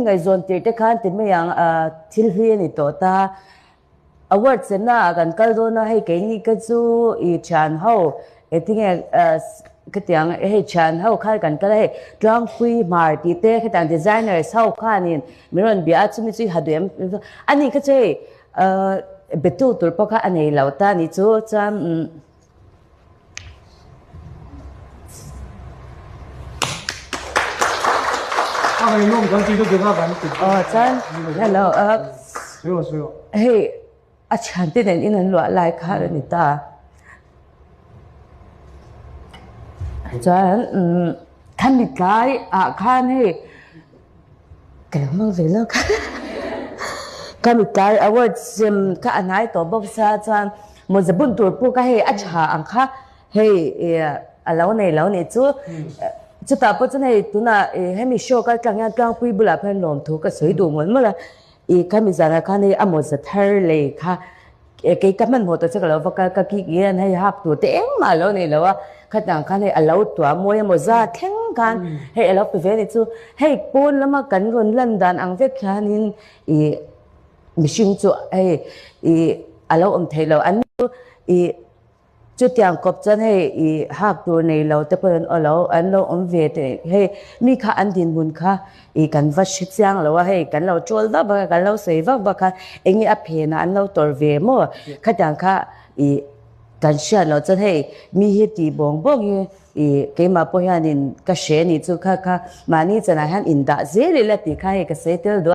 inngaihzawn tirh te khan ti mai ang thil hlui a ni tawh ta. Award semna ah kan kal dawn a, hei keini ka chu i thian ho engtinge khatiang hei thian ho khan kan kal a, hei Tlangpui Hmar tih te khatiang designers ho khanin min rawn bia a, chumi chu i ha duh em ani kha chu hei betu tur pawh kha a nei lo ta ni chu chuan. A ngaihnawm kan tih lutuk a kan ti. Aw chuan hello hei a thiante nen in an luah lai kha a ni ta. Chuan khami tlai ah khan hei Ka lo hmang ve lawk a. Ka mitlai award sem kha a hnai tawh bawk sia chuan mawza bun tur pawh kha hei a tha ang kha hei a lo nei lo nih chu. Chutah pawh chuan hei tunah hemi show kal tlang hian Tlangpui bulah pawh hian lawmthu ka sawi duh mawlh mawlh a. I khami zanah khan hei a mawza thar lei kha Kei ka hmanhmawh tawh che ka lo va kal ka kik hian hei hak tur te engmah a lo nei lo a, khatang khan hei a lo tuah mawi emaw za thleng khan hei a lo pe ve a ni chu. Hei pawn lama kan rawn lan dan ang vek hianin ih mihring chu hei ih a lo awm theih lo. An chu ih Chutiang kawp chuan hei i hak tur nei lo te pawhin aw lo an lo awm ve teh hei mi kha an dinhmun kha i kan va hre chiang lo a hei kan lo chawl vak vak a kan lo sawi vak vak a eng nge a phenah an lo tawrh ve maw khatiang kha i kan hriat loh chuan hei mi hi tih bawng bawng hi i keimah pawh hianin ka hre nih chu kha kha mahni chanah hian indah zel ila tih kha hei ka sawi tel duh a.